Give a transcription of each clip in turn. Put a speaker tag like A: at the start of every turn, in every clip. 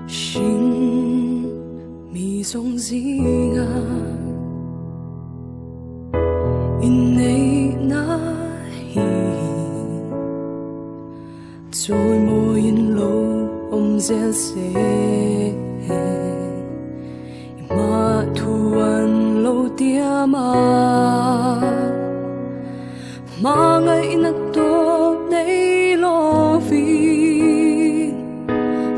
A: Hring mi zawng zinga inneihna hi chawimawiin lo awm zel se. I hma thu an lo tiam a, hmangaihna tawp nei lovin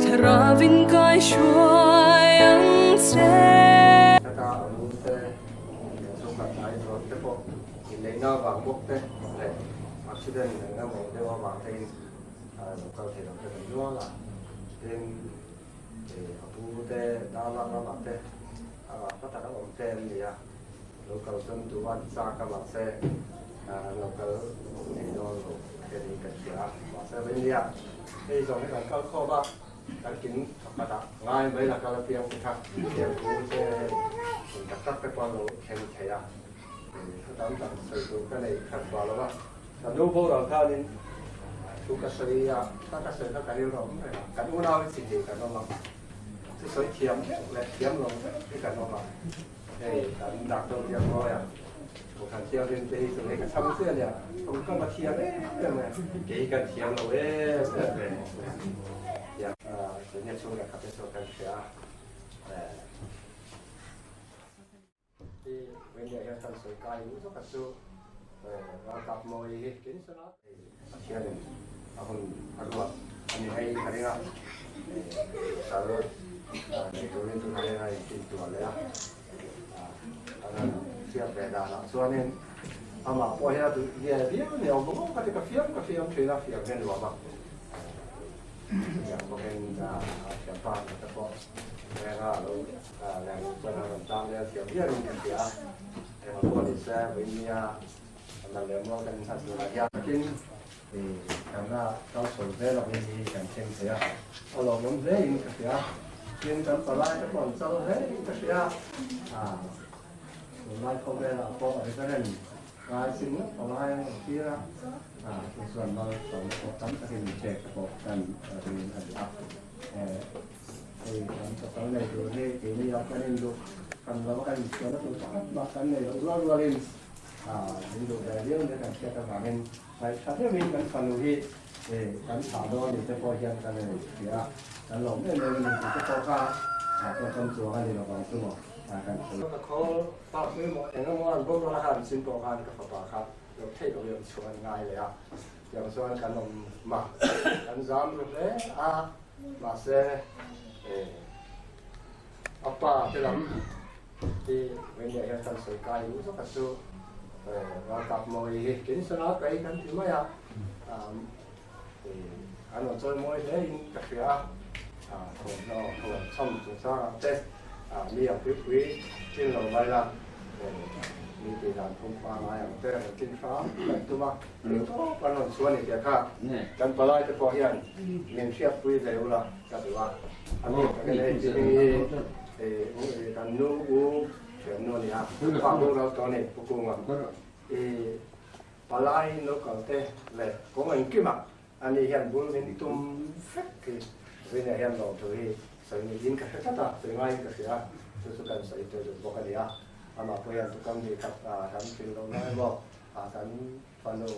A: thlarauin kai hruai ang che.
B: Heta a lu te chhungkhat hnai zawt te pawh inneihna avang bawk te leh accident eng emaw deuh avang te in lo kal thei lo te kan nual a, tin a pu te darlak lamah te a hma taka awm te an ni a, lo kal chuan duh an chak a mahse an lo kal thei dawn lo te niin kan hria a, mahse Rinnia hei zawng hi kan kal khawm a, kan kin thawkhat ah ngai mai la kal apiang te kha hetiang thu te hei in tak tak te pawh an lo thleng thei a, thu tam tak sawi tur ka nei khat vah lo va, ka nu boral khanin thu ka sawi a, ka ka sawi kha ka rilru a awm reng a, kan unau hi chihnih kan awm a. Chu sawi thiam deuh leh thiam lo deuh hi kan awm a, hei kan doctor biak mawi a, Kohhran Thianghlim te hi chu hei ka chhang chiah nia, tawngkam a thiam em em e, kei kan thiam lo em em ve thiam Senior chhung leh khat te chu kan hria a. Hi Wendy-a hian kan sawi kai ru zawk a chu ralkap mawi hi kin sawn a. Pathianin a hun a ruat a ni hei ka ring a, kal nei turin tunah hian a intintuah leh a, a rawn hriat ve danah chuanin amah pawh hian a duh ve viau ni awm bawk ka ti ka fiam ka fiam thin a, fiam hi a nuam a. Chutiang bawkin a thianpa te pawh renga lo Hei kan pasal nei tur hi keini ah kan induh kan lo a kan inchhuahna tur pakhat mah kan nei loh rual rualin min duh ve viau nia kan hriat avangin ngaihthla deuhin kan fanu hi kan thlah dawn ni te pawh hian kan en hria a, kan lawm em em a ni tih te pawh kha tawngkam chuang a ni lovang chu maw kan hre. Ka khawl pa pawimawh eng emaw an borual a kha an chin pawh khan ka fapa kha lo theih loh hian chhuah an ngai leh a, tiang chuan kan awm mah kan zam ru hle a. Mahse, a pa te lam hi Wendy-a hian kan sawi kai duh zawk a chu ralkap mawi hi kin sawn a kai kan ti mai a, an rawn chawi mawi hle in ka hria a, thawmhnaw thuam chham chungchangah te mi ang pui pui chin lo mai la, mi tih dan phung pangngai ang te rawn chin hram kan tum a. Tawp an rawn chhuah a ni tih kha kan palai te pawh hian min hriatpui ve ula ka duh a, a ni ka hei chi hming hi kan nu u thian nu a ni a, pa bu ro tawh a ni Pu Kunga i palai local te leh kawng engkimah ani hian bul min tum vek hi Vina hian lawmthu hi sawi niin ka hre tlat a, sawi ngaiin ka hria a, chu chu kan sawi tel duh bawk a ni a, amah pawh hian tukam ni khat kan hrilh loh na emaw kan fanu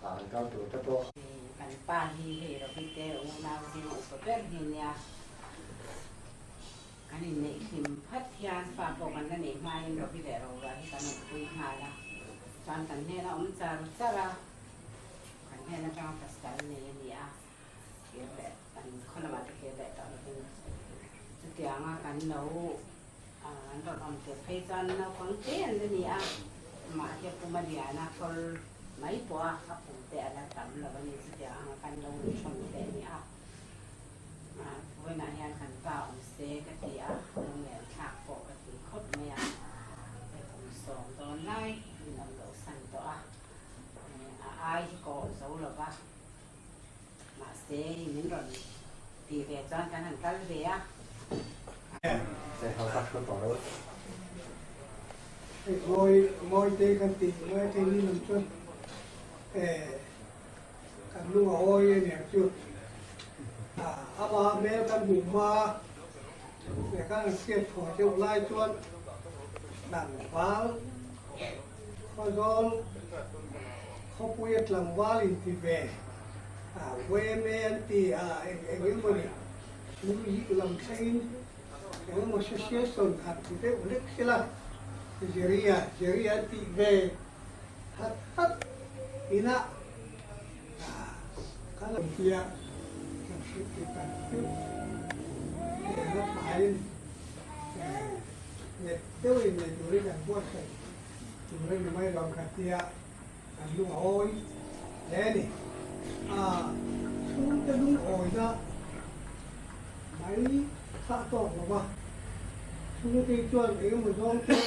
B: an kal tur te pawh.
C: Kan pa hi hei Rovite unau zing upa ber hi nia kan inneih hlim phat hian fa pawh kan la neih hmain Rovi leh Rora hi kan awmpui nghal a, chuan kan hnena awm char char a, kan hnen atanga pasal nei a ni a, kir leh kan khaw lamah te kir leh tawh lovin chutianga kan lo An rawn awm tir phei chuan naupang te an la ni a, amah hi a pum a lian a, thawl mai pawh a, a pum te a la tam lo a ni, chutiang anga kan lo inhrawn te a ni a. Vawiinah hian kan pa awm se ka ti a, lunglen thlak pawh ka ti khawp mai a, kum sawm dawn lai min awm loh san tawh a, a ai hi ka awh zo lo va, mahse min rawn tih ve chuan kan han kal ve a.
D: Mawi mawi te kan tih mai a ni lam chuan kan lung a hawi a niang chu. Amah hmel kan hmuh hma. Lehkha an hriat chhuah deuh lai chuan tlangval Khawzawl khawpuia tlangval inti ve a YMA an ti a eng eng emaw ni music lam thlengin eng emaw association han ti deuh hlek sela Jerry-a Jerry an tih ve hat hat inah Ka lo tia kan hrilh ti tak chu eng a thlaiin nghet deuhin nei turin kan buatsaih tur a ni mai lo ka tia kan lung a awi hle a ni. A chhungte lungawina mai thlah tawk lo va, chhungte chuan eng emaw zawng chuan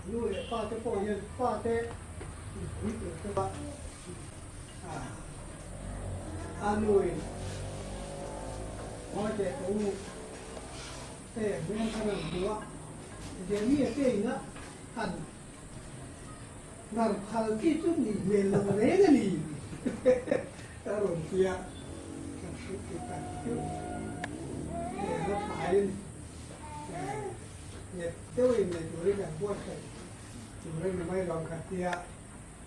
D: nu leh pa te pawh hian fate inpui tur te pawh A nuin ngawi teh tawh u, hei a hmel kha rawn hmu a, Jeremy-a te ina han hnar phal chi chu nih hmel lo reng a ni a rawn ti a, kan hrilh ti tak chu eng a thlaiin nghet deuhin nei turin kan buatsaih tur a ni mai lo ang ka tia.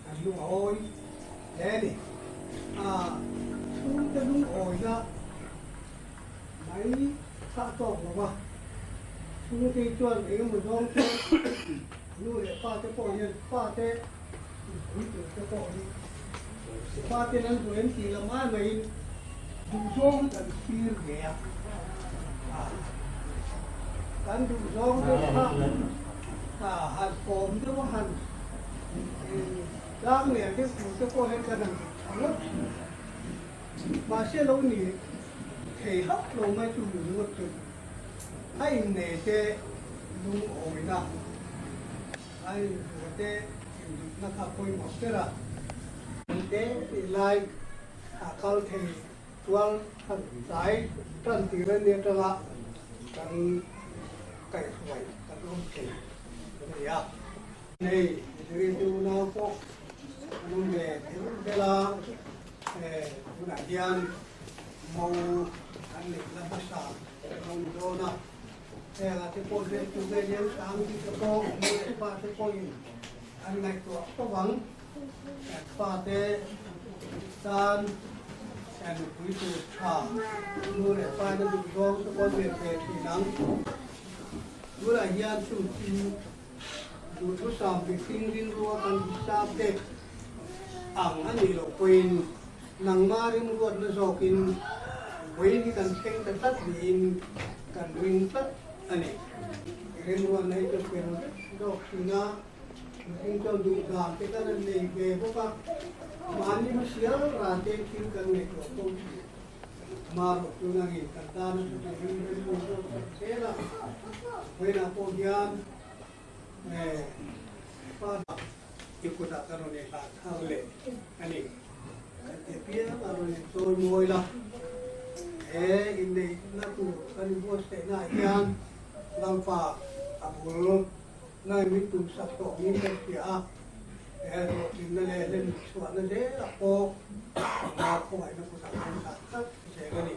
D: Kan lung a awi hle a ni. A chhungte lungawina mai thlah tawk lo va, chhungte chuan eng emaw zawng chuan nu leh pa te pawh hian fate inpui tur te pawh hi faten an duh em tih lam ai maiin duhzawng hi kan thlir ve a. Kan duhzawng deuh kha han kawm deuh a han Tlang lian deuh tur te pawh hian kan han duh tha ngawt thin. Mahse lo ni thei hauh lo mai chu mi ringawt chu a innei te lungawina, a inhmuh te induhna kha pawimawh ber a. Te tih lai a kal thei chuan tlai tan tir a nia tanga kan kaihhruai kan awm thei a ni a. Hei rilru nau pawh an awm ve deuh deuh a, tunah hian mo an neih la hmasa an awm dawn a, hengah te pawh hian tu nge lian sang tih te pawh nu leh pa te pawhin an ngaihtuah fo ang, pa te tan nupui tur tha nu leh pa in a duh zawng te pawh an ve ve thin ang, tunah hian chung chu. Duhthusam mihring rilrua kan hisap te ang a nih loh pawhin nangma rimruatna zawkin vawiin hi kan thleng ta tlat niin kan ring tlat a ni. Rimruatna hi chu fel vek zawk thin a, mihring chuan duhdan te kan han nei ve bawk a, mahni hmasial ran te thil kan ngaihtuah fo thin. Marawh chu nangin kan tana chu turin rilru zawk tak zel a, vawiinah pawh hian pa i kutah ka rawn inhlan thar leh a ni. Kan ti piang a rawn inchawi mawi la, he inneihna tur kan inbuatsaihnaah hian Lalpa a bul nai min tumsak tawh angin kan hria a, he hlawhtlinna leh hlemchhuahna zelah pawh Amah khawngaihna kutah kan hlan tlat zel a ni.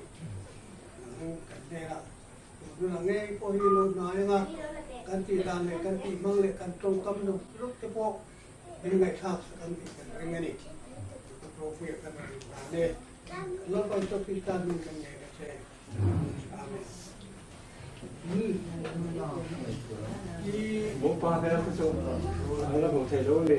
D: Nang kan hnenah tun hunah ngei pawh hi lo hnai anga kan tih dan leh kan tih hmang leh kan tawngkam luk luk te pawh min ngaihthlak sak ang tih kan ring a ni. Trophy-ah kan rawn inhlan e. Lalpa Isua Krista hming kan ngei ta che.
B: Bawpa te chu an la hmuh theih lo le.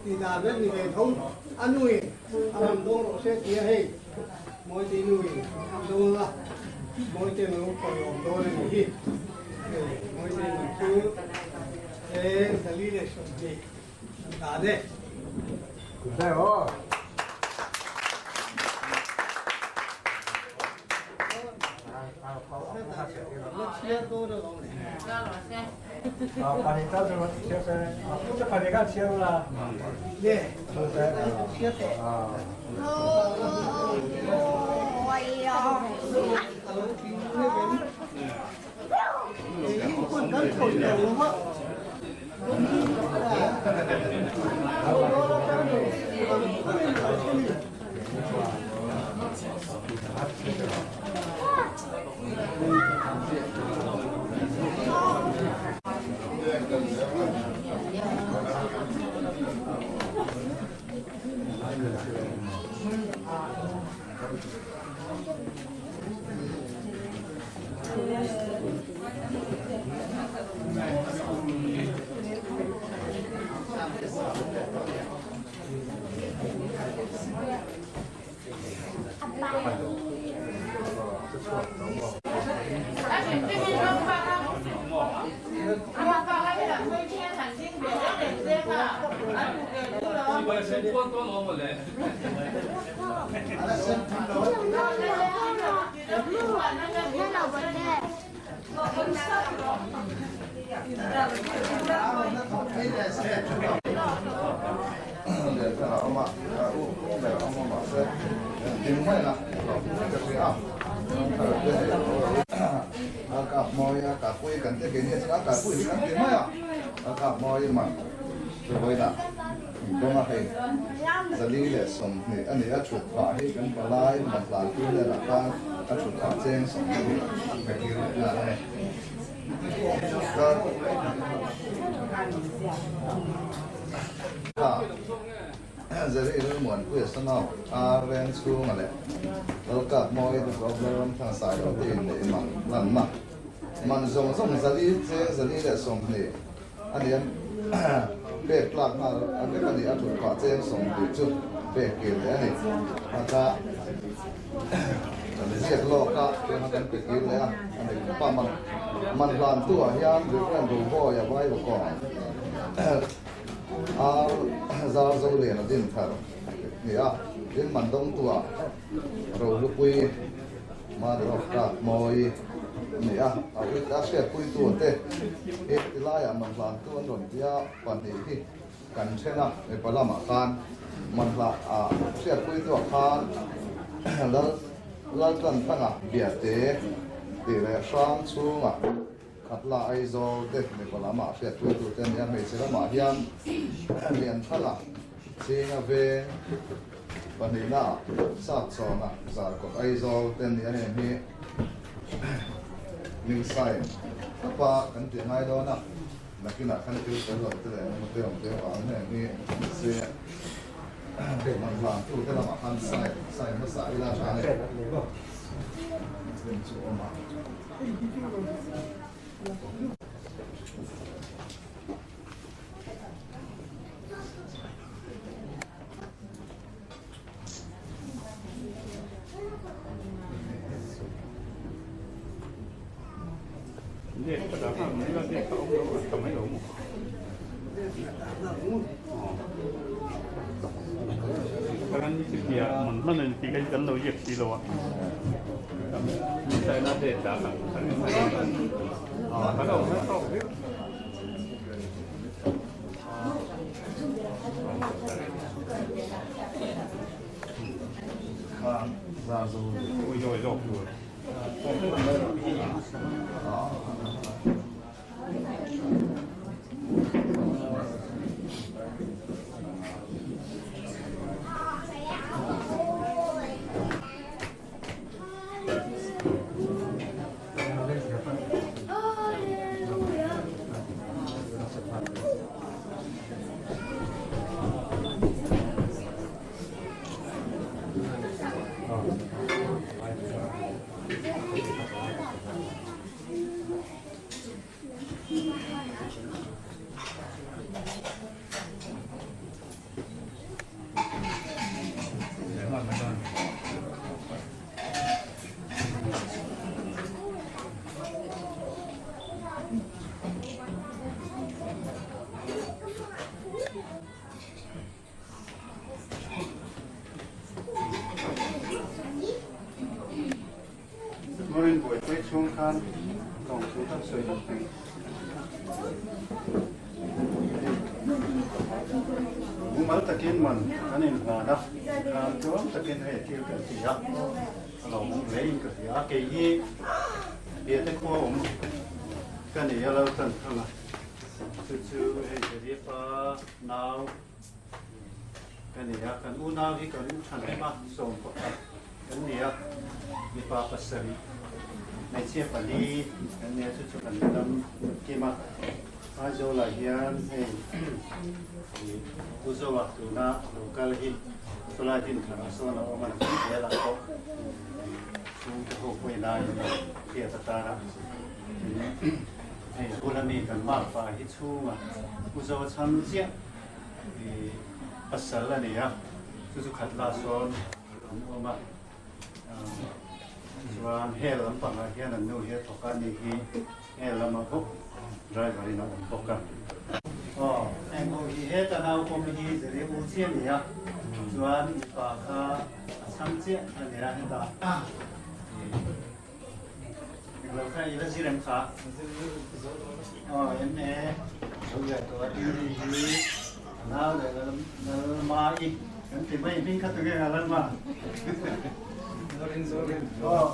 D: Tih dan vek ni ve tho a nuin a rawn dawng rawh se tia hei Mawite nuin a dawng a Mawite lo pawlawm dawn a nih hi hei Mawite nu chu 420 an dan e.
E: in buaipui chhung khan lawmthu kan sawi vak thei. Mumal takin man kan inhlan a, khan tuam takin hei thil kan ti a, a lawmawm hle in ka hria a, kei hi Biate khua awm ka nei a lo tan thang a, chu chu hei Jeripa nau ka nei a, kan unau hi kan than em a, 11 kan ni a, mipa pasarih, hmeichhia pali kan ni a, chu chu kan dam kim a. Aizawlah hian hei ih Pu Zoa tuna lo kal hi chulai dinthar ah sawn a awm a, nakin zelah pawh chhungte ho pawhin a hriat atana tin hei a bula mi kan makpa hi chhunga Pu Zoa chhang chiah ih pasal a ni a, chu chu khat la sawn an awm a, chuan hel lampangah hian an nu hi a thawk a ni hi. Hel lama bawk driver in a awm bawk a. Aw eng ho hi heta nau pawm hi ziri u chiah a ni a, chuan mipa kha a chhang chiah a ni a heta eng lo kha i la zir em kha? Aw MA lo leh tawh a tin hei hi a nau leh Lalma-i kan ti mai hming kha tunge nga Lalma? Aw.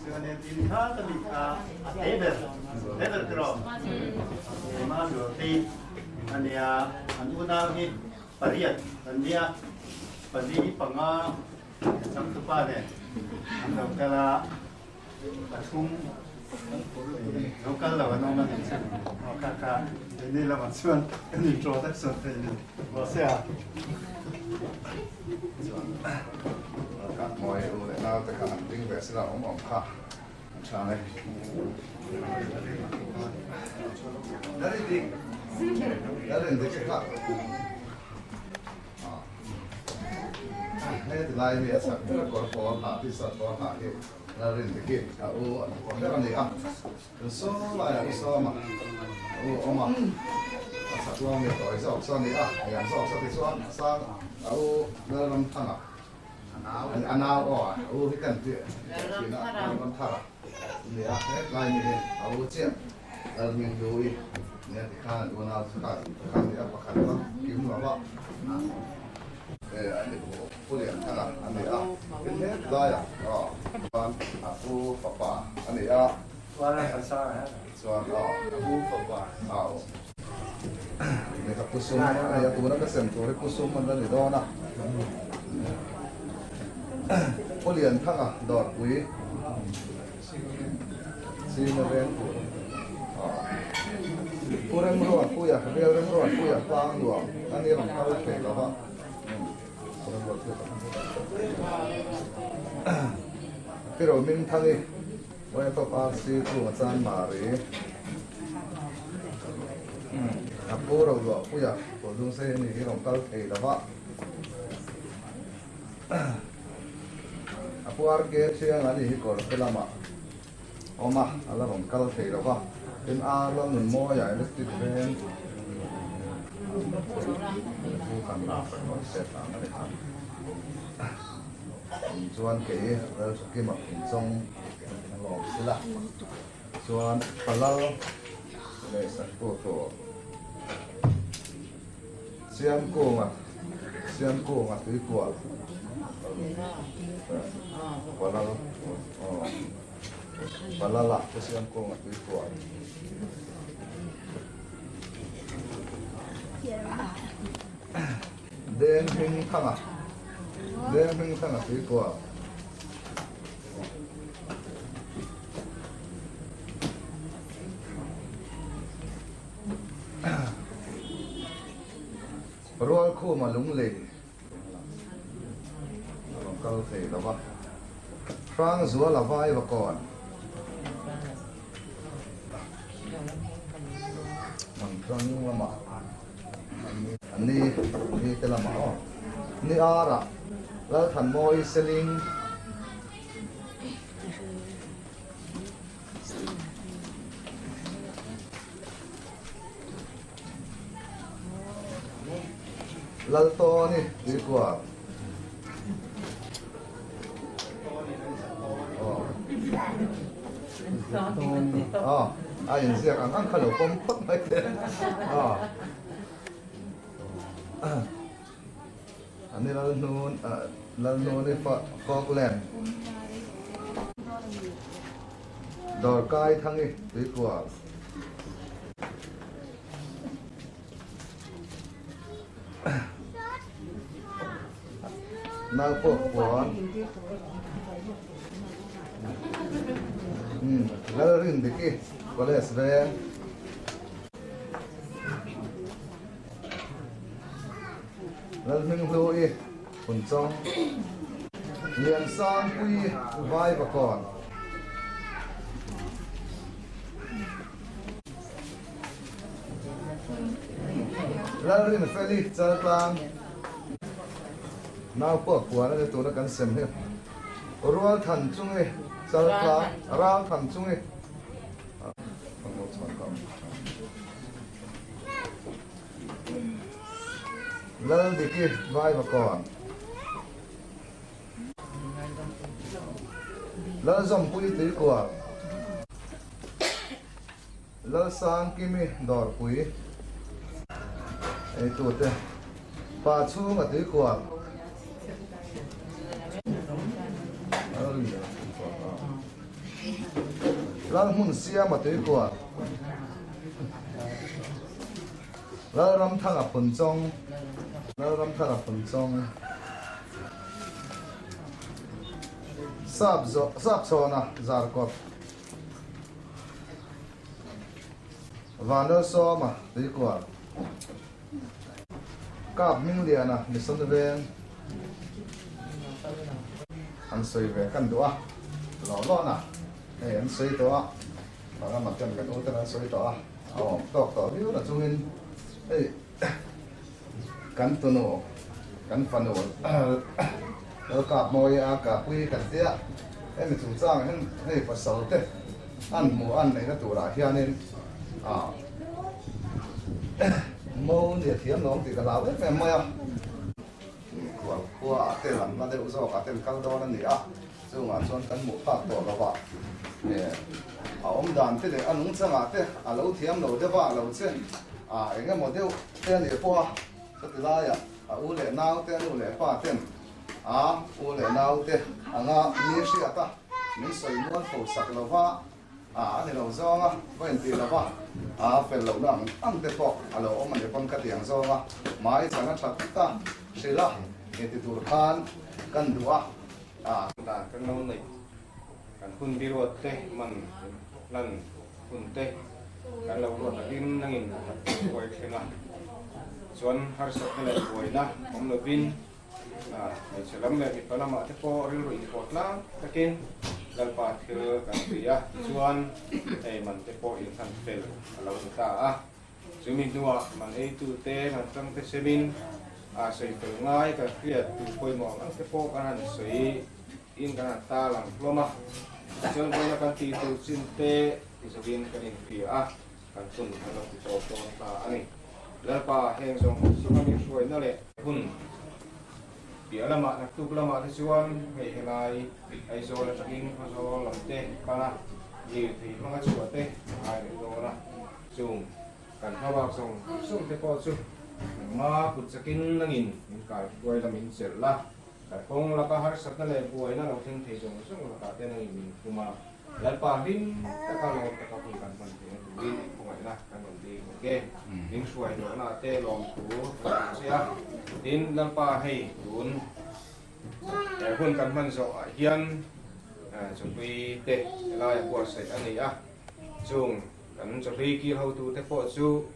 E: Chuan he tin kha ka mi kha a te ber, te ber tiraw? Keimah Dorothy a nia, an unau hi pariat an nia, pali panga changtupa nen an lo kal a, pathum lo kal lo an awm a ni chu. Aw kha kha keini lamah chuan kan introduction thei ni mahse a.
F: Chuan ka hmuai u leh nau te kha an ding ve sila awm awm kha an tha mai. Lalrindik kha he ti lai mi a chak ber a kawr pawl ha t-shirt pawl ha hi Lalrindik hi a u an ber a ni a. Saw laiah u Sawma a u awm a, a chak lawng mi tawi zawk chu a ni a, lian zawk chu tichuan a sang a u Lalramthanga a nau aw a u hi kan tih thin a, Lalramthara a ni a, hetlai mi hi a u chiah Lalhminghlui nia tikhan an unau chu kha kha a ni a, pakhat la kim lo va an ni Pu Lianthanga a ni a, tin hetlaiah chuan a pu fapa a ni a. Chuan a pu fapa au lehkha pu sum a ni a, tuna ka sem tur hi pu sum an la ni dawn a. Pu Lianthanga dawrpui China veng tur Pu Remruatpuia, Rial Remruatpuia tlang nuam a ni rawn kal thei lo va. Tiraw Mingthangi YFF RC chunga chan Mari a pu ro luahpuia Kawldung sei a ni hi rawn kal thei lo va. A pu RK Thianga a ni hi kawrte lamah awm a, a la rawn kal thei lo va. Tin ar la nun mawiah electric veng pu kan rawn set ang a ni kha. Chuan kei Lalthakima Khumchawng a lawm sila chuan Palal leh Saktu tur Siamkunga Siamkunga tuikual Palal aw Palala te Siamkunga tuikual. Deng hming thanga Deng hming thanga tuikual. Rual khuma lunglei a rawn kal thei lo va, Hrangzuala vai va kawn. Mangtlang lamah ni ni te lamah aw ni arah Lalthanmawi Seling Laltawni tuikual aw. Aw, a inziak ang ang kha lo pawm phawt mai teh. Aw. Ani Lalhnun, Lalhnuni Falkland. Dawrkai Thangi Tuikual. Nau pawh puan. Lalrindiki College veng. Lalhminghlu-i Phunchawng. Liansangpui Vaivakawn. Lalrinfeli Chaltlang. Nau pawh puan a ni tuna kan sem hi. Rualthan chungi Chaltlang, Ralthan chungi. Laldiki Vaivakawn. Lalzawmpui Tuikual. Lalsangkimi Dawrpui. Eitute Pa chhunga Tuikual. Lalhmun Siama Tuikual. Lalramthanga Phunchawng. Lalramthanga Phunchawng. Sap zawh sap chhawna Zarkawt. Vanlalsawma Tuikual. Kap Hmingliana Mission Veng. An sawi ve kan duh a, law lawna hei an sawi tawh a, Banga ten kan u ten an sawi tawh a, a awm tawk tawh viau na chungin hei kan tunu kan fanu Lalkap Mawi a kapui kan tia hemi chungchang hian hei pasal te an hmuh an neihna turah hianin ah mo nia thiam lo ang tih ka hlau em em mai a. Khual khua ah te lam la deuh zawk ah ten kal dawn a ni a, chungah chuan kan hmuh phak tawh lo va, a awm dan te leh a nungchang ah te a lo thiam lo deuh a, lo che a eng emaw deuh te a nih pawh a, chuti laiah a u leh nau te a nu leh pa ten a u leh nau te anga mi hriat a min sawi mual fo sak lo va. A a ni lo zawng a, va intih lo va, a fel lohna ang ang te pawh a lo awm a ni pawn ka ti ang zawng a, mai chhan a tha tut a, hrilh a, inti tur khan kan duh a, a.
B: Dan kan lo neih kan hun biruat te man hlan hun te kan lo ruat takin nangin a that huai thleng a, chuan harsatna leh buaina awm lovin Hmeichhe lam leh mipa lamah te pawh rilru inpawh tlang takin Lalpa thil kan ti a, tichuan hei man te pawh inhlan fel a lo ni ta a. Chumi hnuah man eitute man tangte semin a sawi fel ngai kan hriat tur pawimawh ang ang te pawh kan han sawi in kan han ta lang hlawm a. Tichuan vawiina kan tih tur chin te tizawin kan inhria a, kan hun kan lo ti tawp dawn ta a ni. Lalpa, heng zawng zawng a mi hruaina leh hun piah lamah naktuk lamah te chuan hei helai Aizawl atangin Khawzawl lam te pana lirthei hmanga chhuah te a ngai leh dawn a, chung kan hmabak zawng zawng te pawh chu nangma kut chakin nangin min kai hruai la min chelh la, kan kawng laka harsatna leh buaina lo thleng thei zawng zawng lakah te nangin min khum a. Lalpa hlim taka lawm taka hun kan hman theihna turin i khawngaihna kan rawn dil bawk e. Min hruai hlawhna te lawmthu kan hrilh che a. Tin, Lalpa hei tun he hun kan hman zawh ah hian chawhlui te helai a buatsaih a ni a. Chung kan chawhlui kil hotu te pawh chu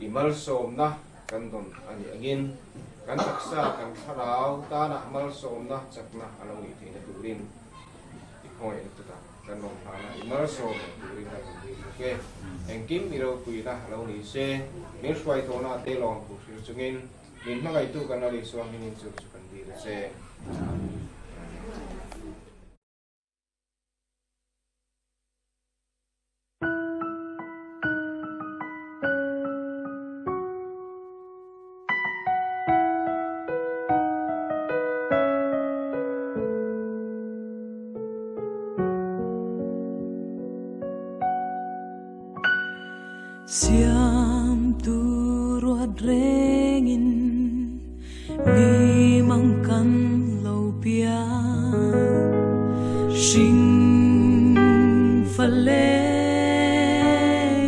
B: i malsawmna kan dawn a nih angin kan taksa kan thlarau tana malsawmna chakna a lo nih theihna turin I khawngaih lutuk a, kan rawn hlan a, i malsawm leh turin kan rawn dil bawk e. Engkim i ropuina a lo ni se, min hruai tawhna a te lawm thu hrilh chungin min hmangaihtu kan la Isua hmingin chu chu kan dil a che. Amen.
A: Ruat rengin mi mang kan lo piang hring fa leng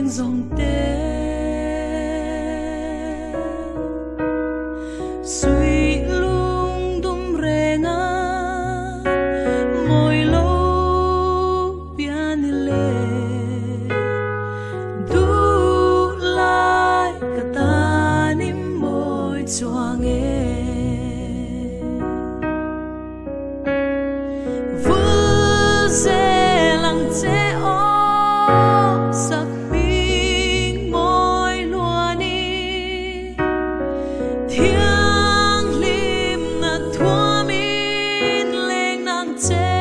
A: zawng te suy lung dum renga moi lo pian le du lai ka tani moi chuang e vul zelang che o sak bing moi luani thiang lim na thuamin leng nang che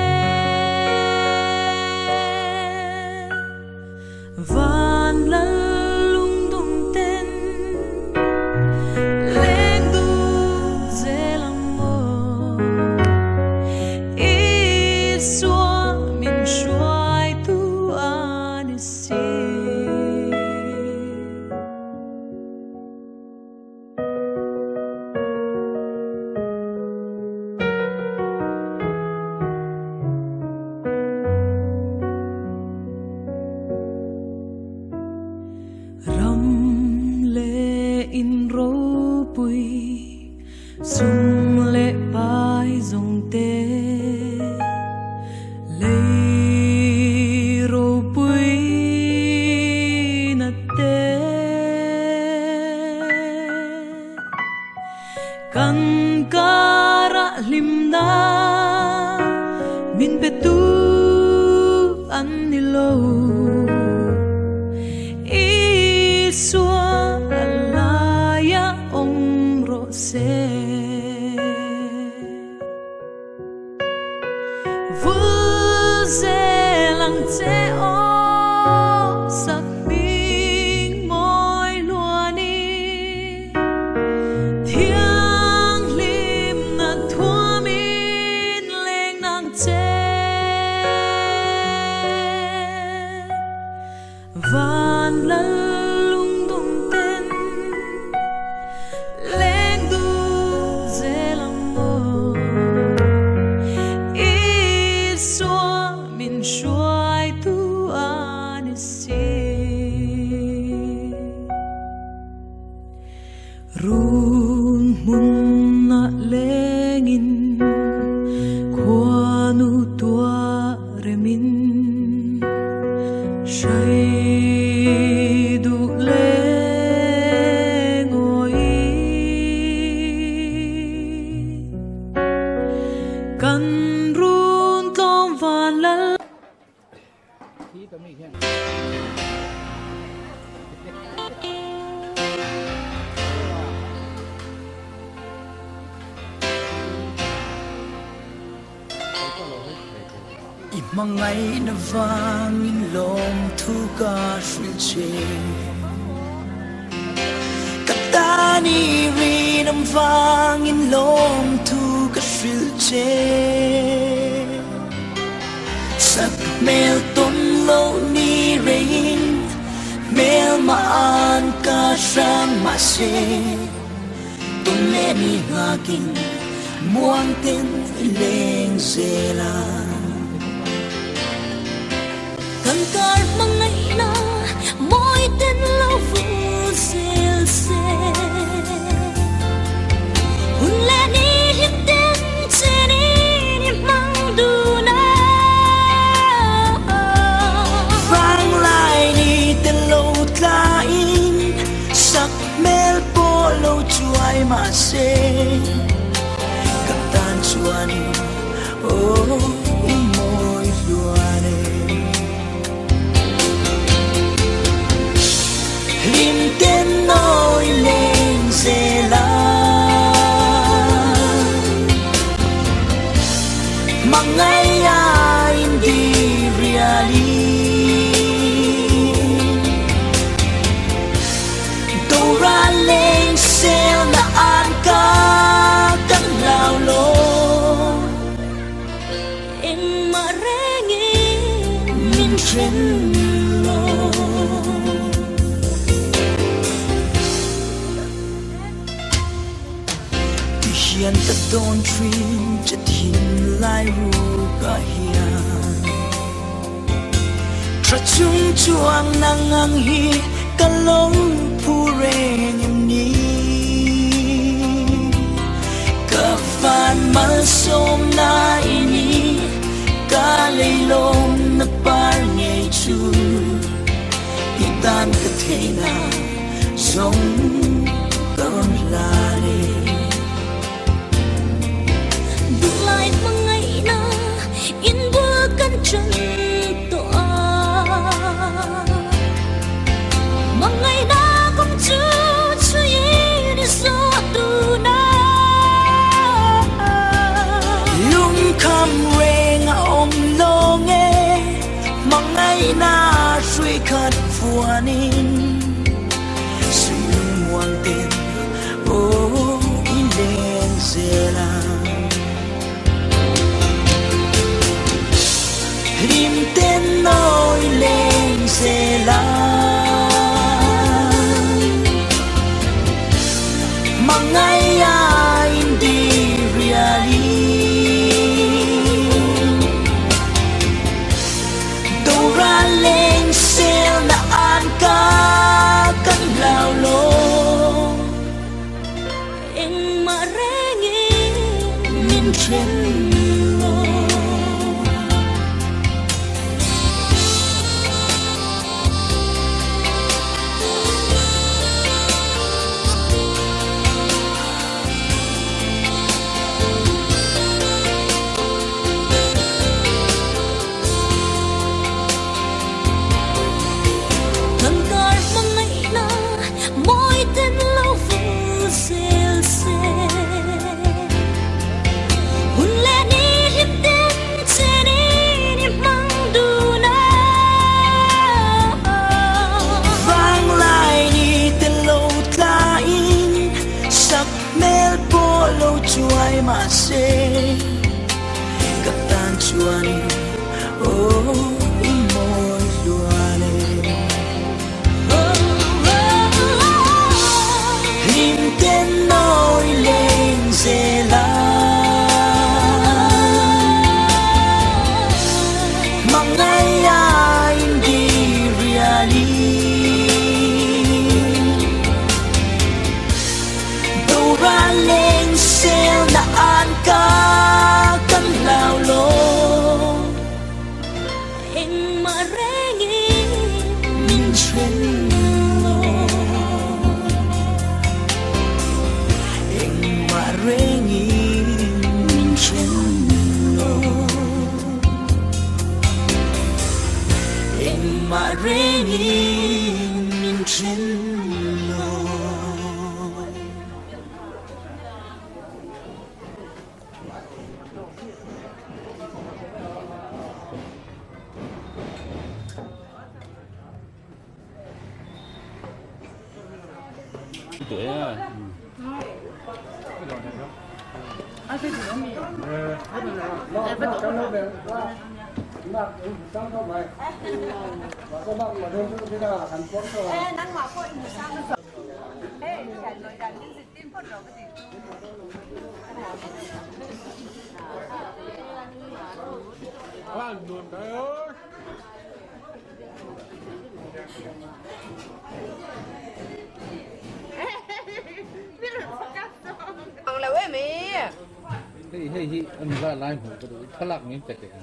A: van lal lung dum ten leng du zelang mo Isua min hruai tu ani si. Ram le in ropui sum le pai zong te lei ropui na te kan kara lim na min pe tu an ni lo Isua alaya om ro se vul zelang che o sak bing moi luani thiang lim na thuamin leng nang che van lal lung dum ten leng du zelang mo Isua min hruai tu ani si run mun na lengin khuanu tua remin say du leng oi kan run tlom van lal
G: I mangai na vangin lom thu ka hril che Katani rinam vangin lom thu ka hril che Sak mel ton lo ni rein mel ma an ka sang ma se Tung le ni ngakin muang ten leng zela
H: Kan kar mangai na moi ten lo vu zel se Hun le ni hlim ten che ni ni mang du na
G: Vang lai ni ten lo tla in sak mel po lo chuai ma se Ka tan chuan oh moi luane Lim ten noi leng zela Mangai hindi reali Dora leng sel na an ka kan lao lo Thian ka tawn thin che thinlai rukah hian Tha chung chuang nang ang hi ka lo phu reng em ni Ka van malsawmna i ni ka leilawmna par ngei chu i tan ka theihna zawng ka rawn hlan e.
H: Duhlai hmangaihna inbul kan ṭan tawh a, hmangaihna kawng chu chhuiin i zawh tun a.
G: Lungkham reng a awm lawng e, hmangaihna hrui khat fuanin Sui lungmuang ten aw i leng zel a. Hlim ten aw i leng zel a. Mangaia in di rialin Dora leng sel na an ka kan hlau lo.
H: Engmah rengin min then lo. Kan kar hmangaihna mawi ten lo vul zel se. Hun leh ni hlim ten chenin i hmang dun a.
G: Vanglai ni te lo tlain sak hmel pawh lo chuai mah se ka tan chuanin aw i mawi hluan e. Hlim ten aw i leng zel a. Mangaia in di rialin Dora leng sel na an ka kan hlau lo.
H: Engmah rengin
G: min then lo. Engmah rengin min then lo. Engmah rengin min then lo.
I: Hei hei hi an va lai hmuh ka duh thlalak min pe teh a.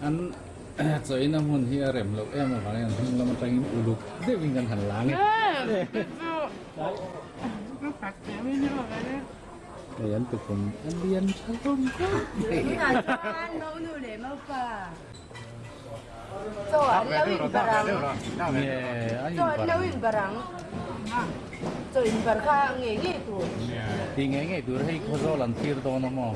I: An chawina hmun hi a rem loh em avangin an hnung lam atangin uluk deuhin kan han lang e. Hei an tukhum a lian tha hlawm khawp mai. Ti ngei ngei tur hei khawzawl an thlir dawn a maw?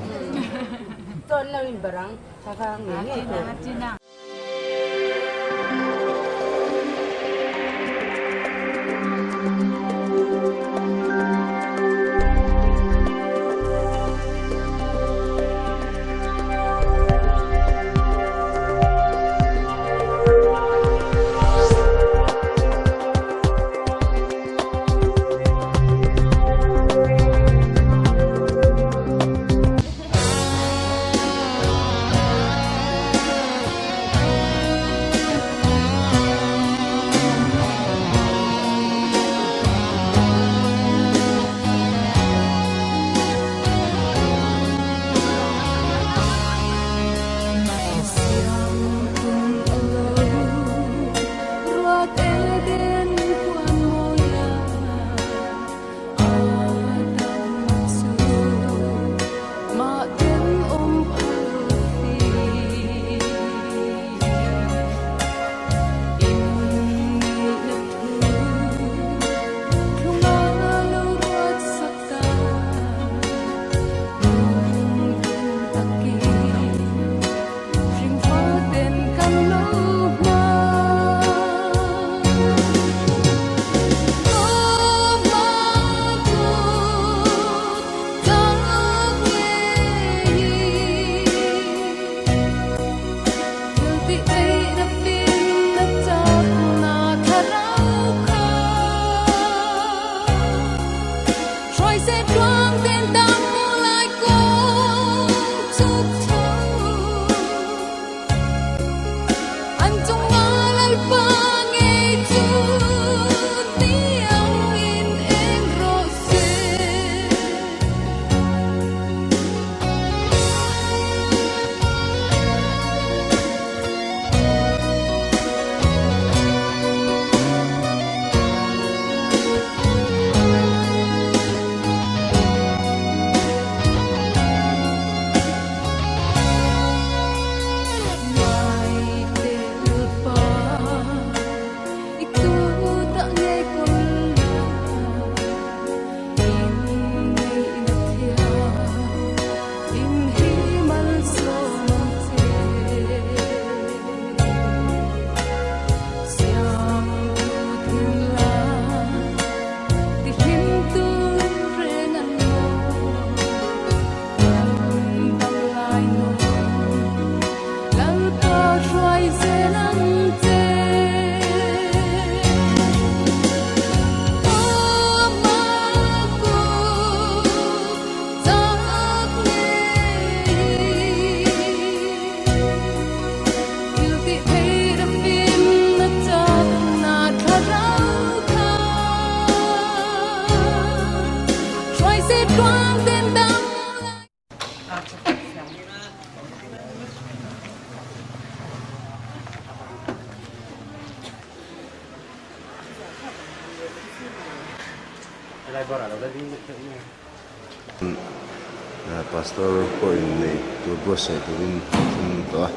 F: Pastor pawh innei tur buatsaih turin an thleng tawh a,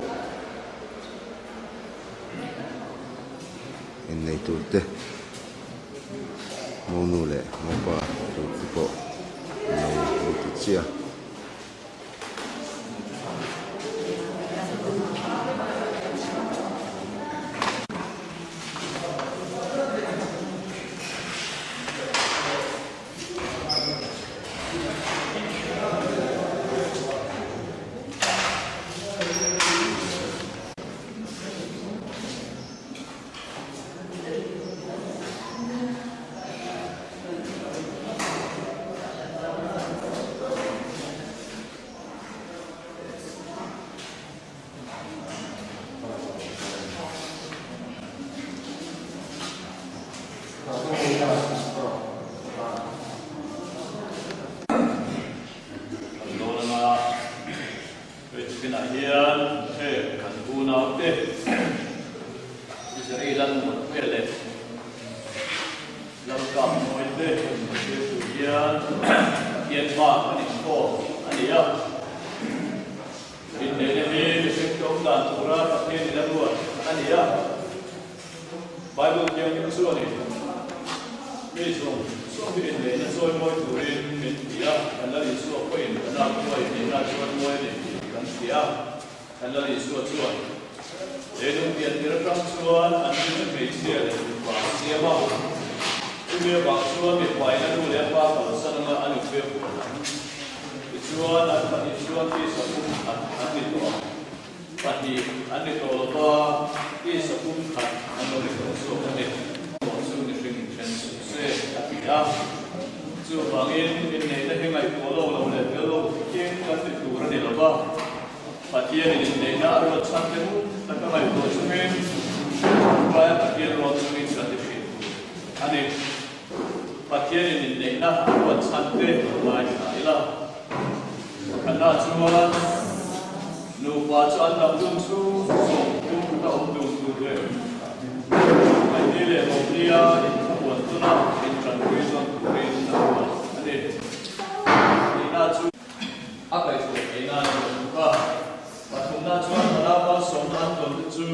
F: innei tur te monu leh mopa tur te pawh an lo lut ta chiah a.
J: Kan dawn anga hei tukinah hian heng kan unaute Israel an mawlh hmel leh Lalkap mawite thil tur hian Pathian bak an inkhawm a ni a. Inneihna hi mihring tlawm dan tura Pathian in a ruat a ni a. Bible Thianghlim chuanin mi zawng zawng hi inneihna chawimawi turin min ti a, kan Lal Isua pawhin kan lak hnuai inneihna chawimawi a ni tih kan hria. Kan Lal Isua chuan he lungpian tir atang chuan an rinna hmeichhia leh mipa a siam a, chumi avang chuan mipain a nu leh a pa kalsan anga a nupui a puan ang. Tichuan an pahnih chuan tisa pum khat an ni tawh ang. Pahnih an ni tawh lova, tisa pum khat an lo ni tawh zawk a ni. Tawh chu mihring inthen suh se a ti a. Chuvangin inneihna hi ngaihtuah lo lo leh fel lo thin kan ti tur a ni lova. Pathianin inneihna a ruat chhan te hmun taka ngaihtuah chungin Chhungkaia Pathian ruat chungin kan ti thin tur a ni. Pathianin inneihna a ruat chhan te ngaithla ila. Pakhatna chuan nupa chu an dam dun chhung zawng tum a awm dun tur leh mahni leh mahnia inthlamuan tuna intanpui zawn turin a ruat a ni. Nihna chu. A kaihhruai theih nan a rawn tuk a. Pathumna chuan Hmanapa sawmna an tawn te chu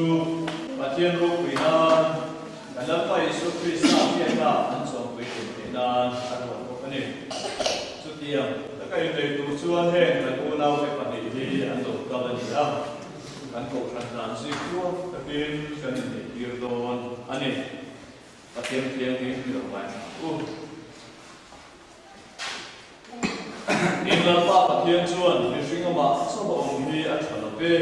J: Pathian ropui nan kan Lalpa Isua Krista hriatna an chawmpui tum theih nan a ruat bawk a ni. Chutiang taka innei tur chuan heng kan unaute pahnih hi an lo kal a ni a, kan kohhran dan zikluak takin kan inneihtir dawn a ni. Pathian thianghlim hi lo ngaithla ang u. In Lalpa Pathian chuan mihring amah chauh a awm hi a tha lo ve.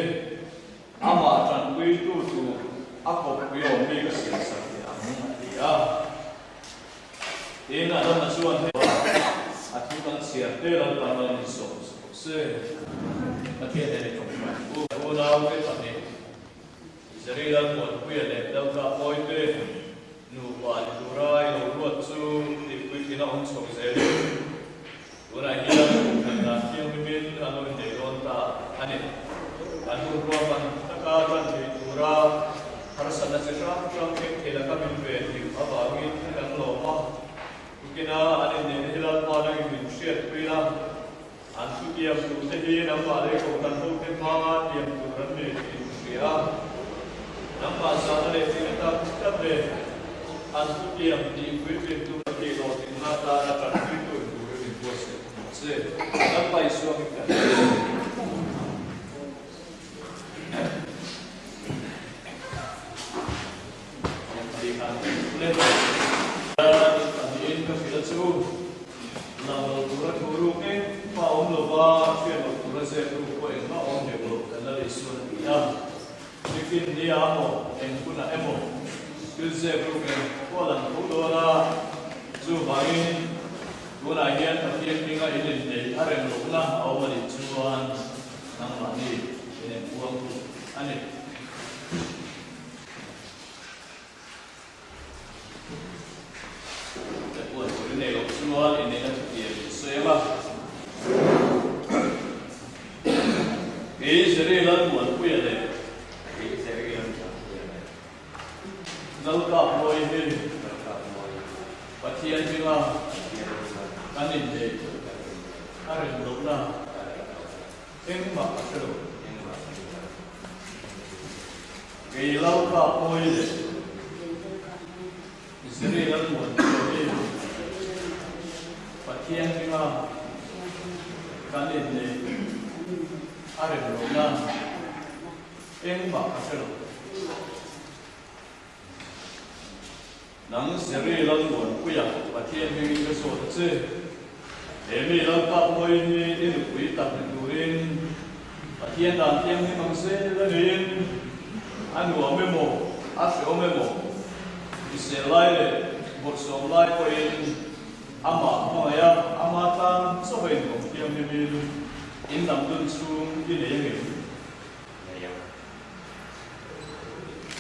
J: Amah tanpuitu tur a kawppui a awm hi ka siam sak teh ang, a ti a. Tin, Adama chuan hei a thu kan chhiar te Lalpa mal min sawm rawh se. Pathian nen i tawngtai u. Unaute pahnih Israel Muanpuia leh Lalpa Pawite nupa ni tura i lo ruat chu tihpuitlin a awm chho zelin tunah hian kohhran dan thianghlimin an lo innei dawn ta a ni. An hun ruahman taka tan thei tura harsatna chi hrang hrang thleng thei laka min ve hlim avangin kan lawm a, tukina an inneihna hi Lalpa nangin min hriatpui a. An thu tiam turte hi nangmah lei kohhran hote hmanga tiam tur an nei tih in hria a. Nangmah zahna leh tihna tak tak leh an thu tiam tih puitlin tum a tih hlawhtlinna atana tanpui tur turin min buatsaih thung ang che. Lalpa Isua min kan hria. Pahnihin ka hrilh a chu lang lo tura thu ruk engmah awm lova hriat loh tura zep ruk pawh engmah awm hek lo kan la lei suan a ti a. Nikin nia maw eng hunah emaw thil zep ruk eng pawh a lang tho dawn a, chuvangin tunah hian Pathian hminga in inneih a rem lohna a awm a nih chuan nangmahni in enkuang tur a ni. Puan tur i nei loh chuan i neihna thutiam in sawi ang a. Kei Zeri Lalmuanpuia leh Kei Zeri Lalmuanpuia leh Lalkapmawii hi Lalkapmawii Pathian hminga Pathian hminga. Kei Lalpa pawi leh Israel an muan tawh hi Pathian hminga kan inneih a rem lohna engmah ka hre lo. Nang Zeri Lalmuanpuia Pathian hmingin ka zawt a che. He mi Lalpa pawi hi i nupui tak ni turin Pathian dan thianghlim ang zel a niin a nuam emaw a hreawm emaw hrisel lai leh bawrhsawm lai pawhin amah hmangaih a, ama tan chauha inawm thianghlimin in lam dun chhung i nei angem? Nei ang.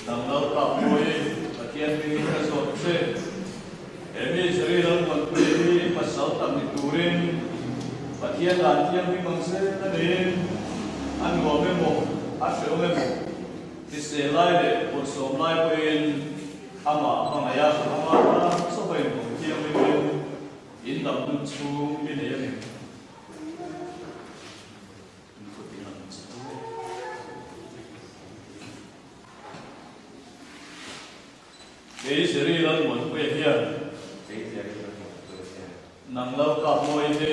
J: Nang Lalpa pawi Pathian hmingin ka zawt che. He mi Zeri Lalmuanpuia hi i pasal tak ni turin Pathian dan thianghlim ang zel a niin a nuam emaw a hreawm emaw hrisel lai leh bawrhsawm lai pawhin amah hmangaih a, amah tan chauha inawm thianghlimin in dam dun chhung i nei a ni. Kei Zeri Lalmuanpuia hian nang Lalkap mawi hi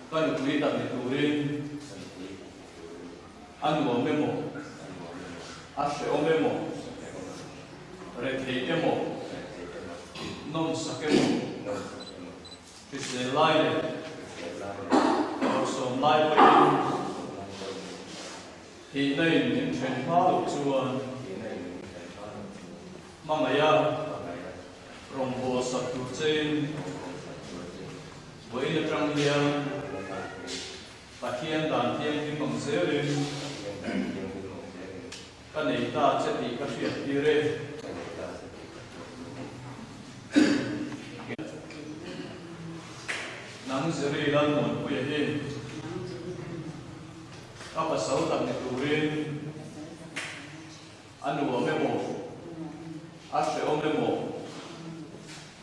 J: ka nupui tak ni turin a nuam emaw, a hrehawm emaw, rethei emaw, nawmsak emaw, Hrisel lai leh bawrhsawm lai pawhin thihna in min then hma loh chuan hmangaih a rawngbâwl sak tur chein vawiin atang hian Pathian dan thianghlim ang zelin Ka nei ta che tih ka hriat tir e. Nang Ziri Lalmuanpuia hi ka pasal tak ni turin a nuam emaw, a hrehawm emaw,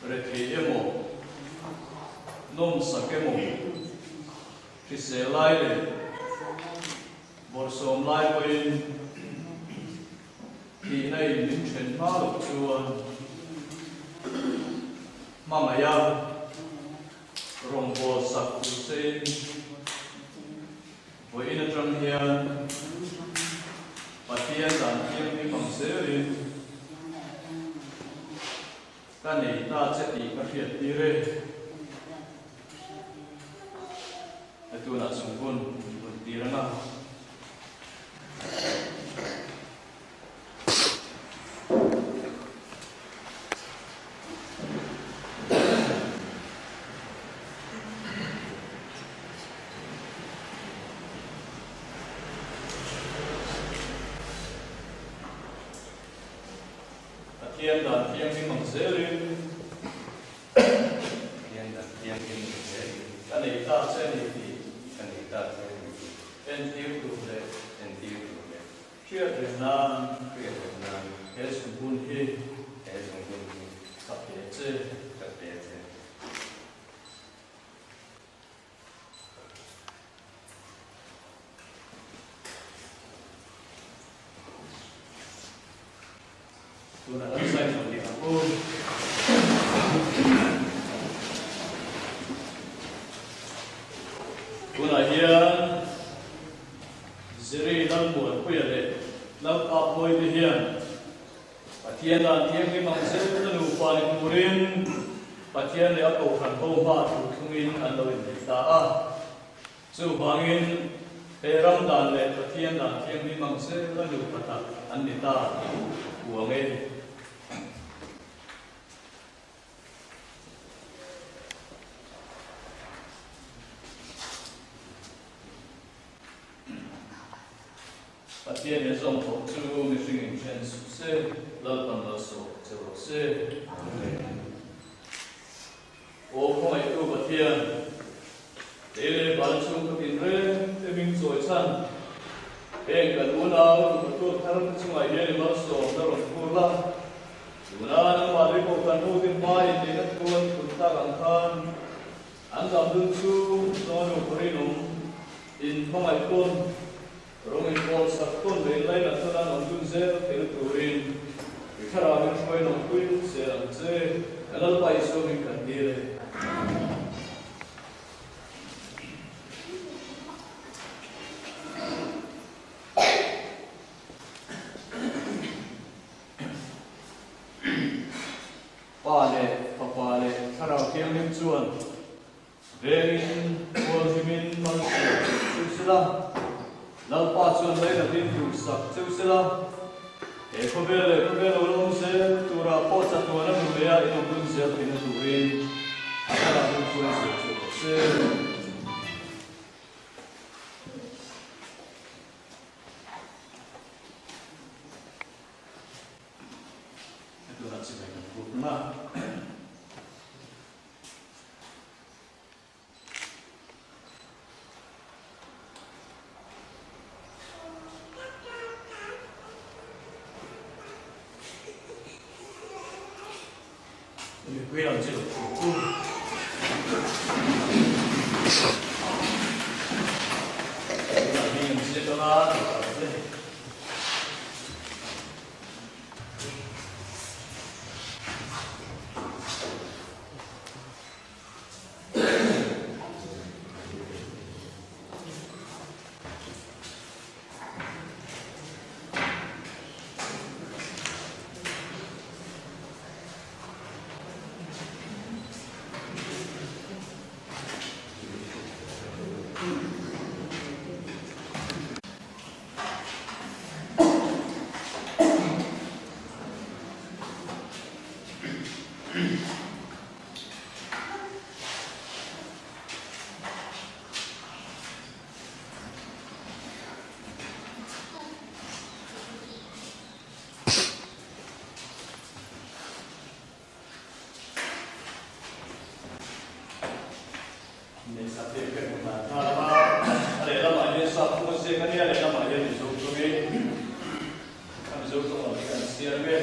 J: rethei emaw, nawmsak emaw, hrisel lai leh Bawrhsawm lai pawhin thihna in min then hma loh chuan hmangaih a rawngbâwl sak tur chein vawiin atang hian Pathian dan thianghlim ang zelin ka nei ta che tih ka hriat tir e. Tunah chhungbun bun tir ang a. Pathian dan thianghlim ang zelin.
B: Pathian dan thianghlim ang zelin.
J: Ka nei ta che ni tih.
B: Ka nei ta che ni tih.
J: Entir tur leh.
B: Entir tur leh.
J: Hriat reng nan.
B: Hriat reng nan.
J: He zungbun hi.
B: He zungbun hi.
J: Ka pe che.
B: Ka pe che.
J: Tunah kan sign lo ni ang u. Tunah hian Ziri Lalmuanpuia leh Lalkapmawii te hian Pathian dan thianghlim ang zel na nupa ni turin Pathian leh a kohhran ho hma thu thlungin an lo inneih ta a. Chuvangin, he ram dan leh Pathian dan thianghlim ang zel a nupa tak an ni ta tih uang e. Pathian in zawng thawh chu mihring in then suh se, Lalpan malsawm che rawh se. Amen. Aw khawngaihtu Pathian, lei leh van chhung ka tin reng te hming chawi chhan, heng kan unau nupa thar te chungah hian i malsawmna rawn phur la, tuna nangmah lei pawh kan ho te hma in neihna thu an phun tak ang khan an dam dun chu zawn nupa rinawm in hmangaih tawn, rawng in pawl sak tawn leh in lainat tawn a. chuan vengin hualhimin malsawm cheu sela, Lalpa chuan lainatin duhsak cheu sela, he khawvel leh khawvel lo la awm zel turah pawh chatuan a hmu leh a inawm dun zel theihna turin a thlarau hun chuan zel cheu rawh se. Tunah chibai kan buk na. Mipui ang chi lo thu chu. Tunah hming an ziak anga tih tak te. A lehlamah hian sap thung a ziak a nia, a lehlamah hian Mizo tawngin a Mizo tawng lam hi kan chhiar ang e.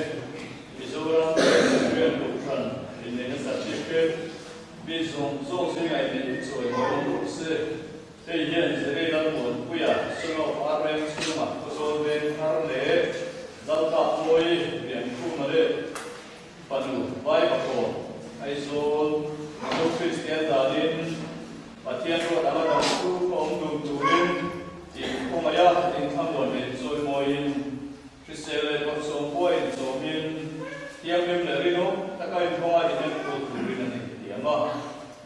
J: Mizoram Presbyterian Kohhran inneihna certificate mi zawng zawng zingah inneih hi chawi mawi awm rawh se. Hei hian Jerry Lalmuanpuia, Son of Arreng chhunga Khawzawl veng thar leh Lalkapmawi Liankhuma leh Fanu Vaivakawn, Aizawl, Mizo Kristian danin Pathian ruat anga dang chu ka awm dun turin in khawngaih a, in thlamuan leh chawimawiin, hrisel leh bawrhsawm pawh inchawmin, thianghlim leh rinawm taka inkawnga inenkawl turin an inthiam a.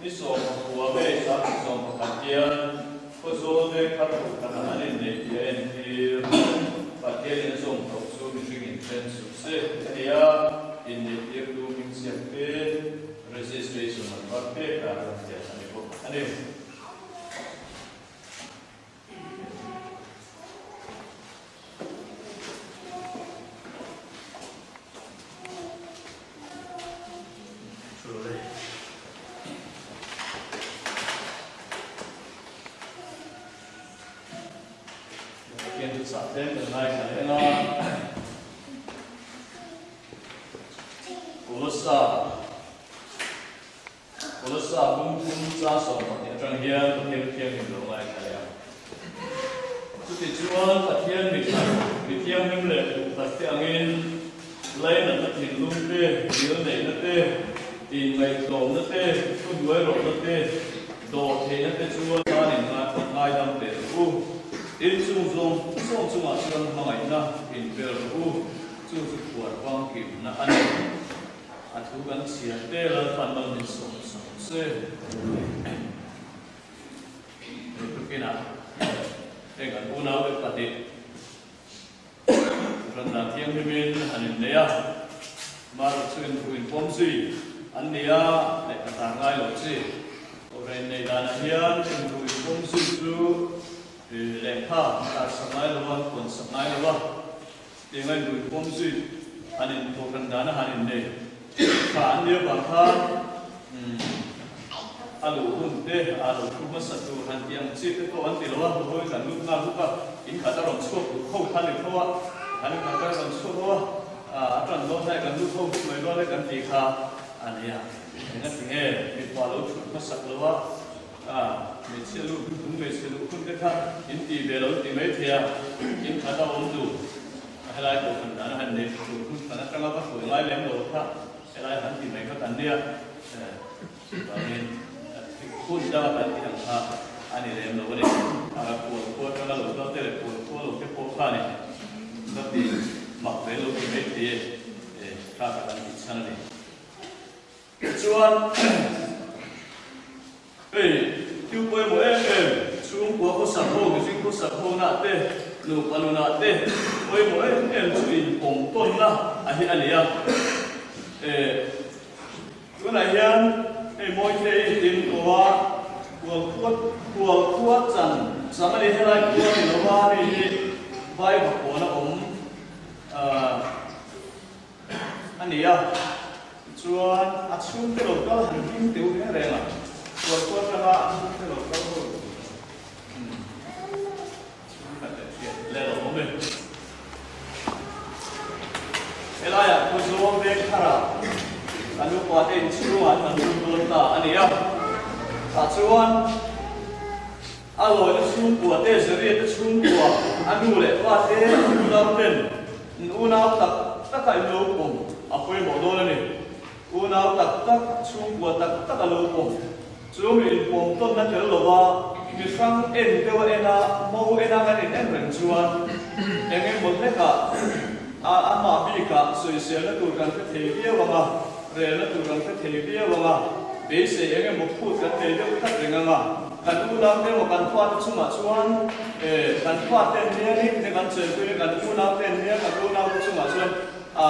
J: Ni 14 May 21 hian Khawzawl veng thar kohhranah an inneih tih a entir. Pathianin a zawm tawh chu mihring inthen suh se a ni a, inneih tirtu hming ziak te registration number pek dan rawn ziah a ni bawk a ni. Pathian chu chah tlem kan ngaithla leh ang a. Kolossa Kolossa bung thum chang 12 atang hian Pathian thianghlim lo ngaithla leh ang. Chutichuan Pathian mithlan mi thianghlim leh duhkhat te angin lainatna thinlung te, dil neihna te, inngaihtlawmna te, thuhnuai rawhna te, dawh theihna te chuan tan in ngaidam teh rawh u. In chung zawng zawng chungah chuan hmangaihna inbel rawh u, chu chu phuar vangkimna a ni. A thu kan chhiar te Lalpan mal min sawm sak se. Hei tukinah heng kan unau te pahnih Randan thianghlimin an innei a, Mara chu inthu inpawm zui an ni a, lehkha tar ngai lo chi. Kohhran inneih danah hian inthu inpawm zui chu lehkha tar sak ngai lo a, pawn sak ngai lo a. Tiang a inrui pawm zui han in kohhran dan a han innei tha an nia vang khan a luh hun te a lo thu hmasa tur han tih ang chi te pawh an ti lo a, hawi kan lut nghal bawk a, in khat a rawn chhuak duh ho kha ni tho a, an in khat a rawn chhuak ho a, a tan dawn hnai kan lut ho bawk mai dawn e kan tih kha a nia, engati nge mipa lo thut hmasak lo a. A, hmeichhia luh hun tum hmeichhe luh hun te kha in ti ve lo ti mai thei a, in khat a awm duh. A helai kohhran dan a han nei tur hun khat atanga va hruai ngai lem lo kha helai han ti mai kha kan nia. Chuvangin hun danga kan tih ang kha a ni lem lo a ni. A kual khua atanga lo kal te leh kual khua lo te pawh kha ni ka ti mak ve lo ti mai thei e, kha ka kan tih chhan a ni. Tichuan. pawimawh em em, chhungkua khawsak ho, mihring khawsak ho nah te, nupa nunah te pawimawh em em chu inpawm tawnna a hi a ni a. Tunah hian hei Mawitei tin koa kual khua kual khua chan chang a ni helai khua ni lova hei hi vai vakawna awm a ni a, tichuan a chhungte lo kal han hming teuh reng reng a, kual khua atanga a chhungte lo kal ho Chhungkhat leh hriat leh lo awm e. Helaiah Pu Zawng veng tharah kan upa te inchhungah an han lut dawn ta a ni a. Tah chuan a lawina chhungkua te, Zeria te chhungkua, a nu leh pa te, a unau ten in unau tak taka in lo pawm a pawimawh dawn a ni. Unau tak tak, chhungkua tak tak a lo pawm. Chu mi inpawm tawnna tel lova mi hrang en deuh a en a, mo en a kan in en reng chuan eng emaw hlekah a amah bikah sawiselna tur kan hre thei viau ang a, relna tur kan hre thei viau ang a, beisei eng emaw phut kan nei deuh tlat reng ang a. Kan unau te emaw kan fate chungah chuan eh kan fate en nia ni tine kan chenpui a, kan unau te en nia kan unau te chungah chuan A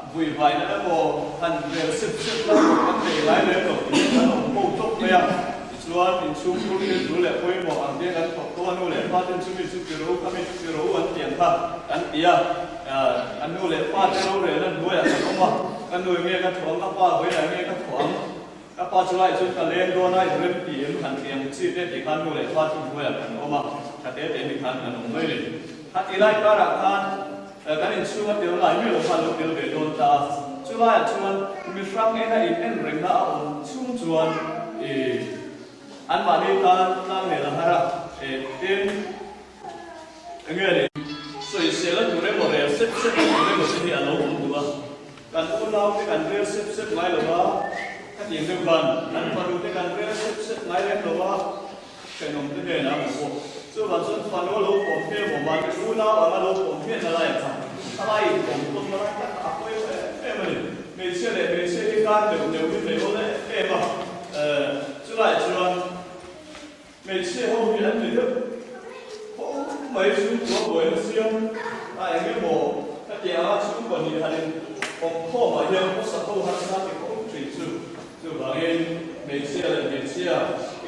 J: vuivaina emaw han rel sep sep la pawh kan nei ngai lem lo tiin kan awm ho tawp mai a. Tichuan, inchhung phur thil tul leh pawimawh ang te kan thawk tawh a, nu leh pa ten chumi chu ti ro, khami chu ti ro an ti ang kha kan ti a. A nu leh pa te rorelna hnuaiah kan awm a, ka nu nge ka thawh ang, ka pa vawilah nge ka thawh ang, ka pa chu lai chuan ka leng dawn a, inrem ti em han ti ang chi te tih khan nu leh pa chu hnuaiah kan awm a, tha te te mi khan kan awm mai a ni. Kha ti lai karah khan Kan inchhung a tel ngai miah lo khan lo tel ve dawn ta a, chulaiah chuan mihrang ena in en rengna a awm chhung chuan ih anmahni tan tlangnel a har a, eh tin enge ni? Sawisel a tur emaw rel sep sep a tur emaw te hi a lo awm duh a, kan unau te kan rel sep sep ngai lo va, khatiang deuh khan kan fanu te kan rel sep sep ngai lem lo va, Thenawm te hnenah a hmu bawk. Chuvang chuan fanu a lo pawm hmel maw mahni unau anga lo pawm hmel na lai a kha thalai in pawm tawn na lai tak a pawi em em a ni. Hmeichhia leh hmeichhia hi kar neuh neuh hi hmei awl em em a, chulaiah chuan hmeichhia ho hi an ni deuh fo mai chhungkua buaina siam a eng emaw hetiang anga chhungkua hnih han in awm khawmah hian khawsak ho harsa ti fo thin chu. Chuvangin, hmeichhia leh hmeichhia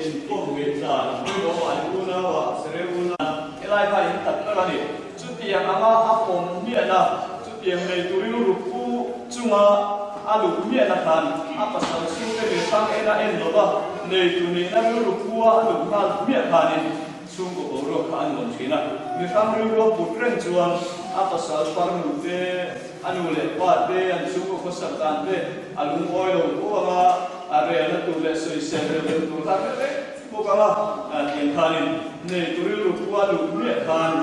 J: inkawm ngei tlan pawimawh mahni unauah sereu una helai kha in tak tak a ni. Chutiang anga a pawm miahna, chutiang nei turin rukpu chunga a luh miahna khan a pasal chhungte mi hrang ena en lova neitu nihna rilrukpua a luh nghal miah khanin chhungkaw boruak kha a nuam thin a. Mi hrang rilrua put reng chuan a pasal parnu te, A nu leh pa te, an chhungkaw khawsak dan te a lungawi lo fo ang a, a relna tur leh sawisel rel deuh tur kha reng reng bawk ang a, tiang khanin nei tu rilru khua luh hmiah khan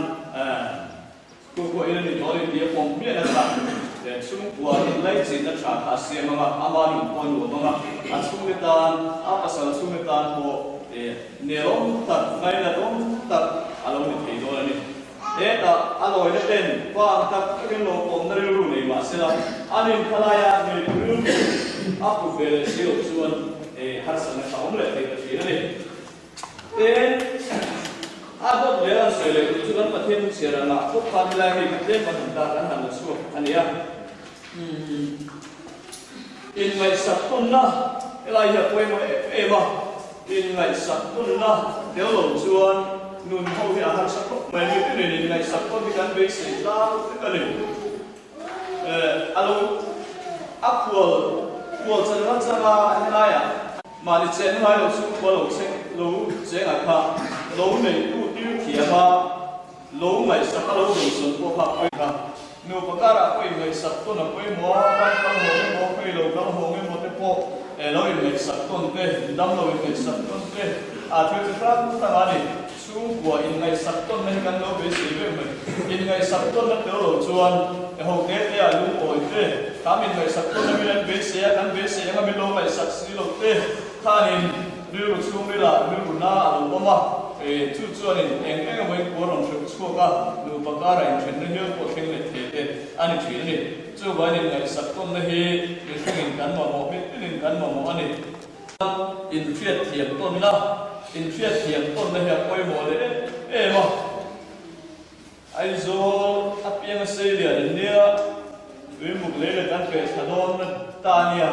J: kuhkuah in a ni tawh a ni tih a pawm hmiah na khan chhungkua in laichinna tha kha a siam ang a, ama nun pawh a nuam ang a, a chhungte tan, a pasal chhungte tan pawh nelawm tak, ngainatawm tak a lo ni thei dawn a ni. Hetah a lawina ten pa ang tak takin lo pawmna rilru nei mah sela, an inkhalaia ngeitu rilru a put ve leh si loh chuan harsatna tha awm leh thei ta thin a ni. Tin, a dawt leh an sawi leh tur chu kan Pathian thu chhiar ang ah khawp khan helai hei kha tlem kan han tar kan han la chhuak a ni a. Inngaihsak tawnna helai hi a pawimawh em em a, inngaihsak tawnna tel lo chuan nun ho hi a harsa khawp mai. Mitin inngaihsak tawn hi kan beisei tlang vek a ni. A lo a khual khual chan rat changa helaiah mahni chenna ngai lo chu khua lo cheng lo chengah kha lo neitu tir thiam a, Lo ngaihsak a lo dawngsawn pawh kha a pawi kha. Nupa karah pawh inngaihsak tawn a pawimawh a, ram kal hawng emaw, phei lo kal hawng emaw te pawh lo inngaihsak tawn te, dam lo inngaihsak tawn te a thil chi hrang hrang a ni. Chhungkua inngaihsak tawnna hi kan lo beisei vek mai. Inngaihsak tawnna tel lo chuan ho te te ah lungawi te, kham inngaihsak tawnna min an beisei a, kan beisei anga min lo ngaihsak si lo te khanin rilru chhungrilah rilru na a lo awm a. Chu chuanin eng eng emaw in kua rawn hreuh chhuak a, nupa kara inthenna hial pawh thleng leh thei te a ni thin a ni. Chuvain inngaihsak tawnna hi mihringin kan mamawh, mitinin kan mamawh a ni. Inhriat thiam tawnna. inhriatthiam tawnna hi a pawimawh leh em em a. Aizawl apianga sei lian an nia, Tuimuk lei let an peh thla dawn na ta a nia,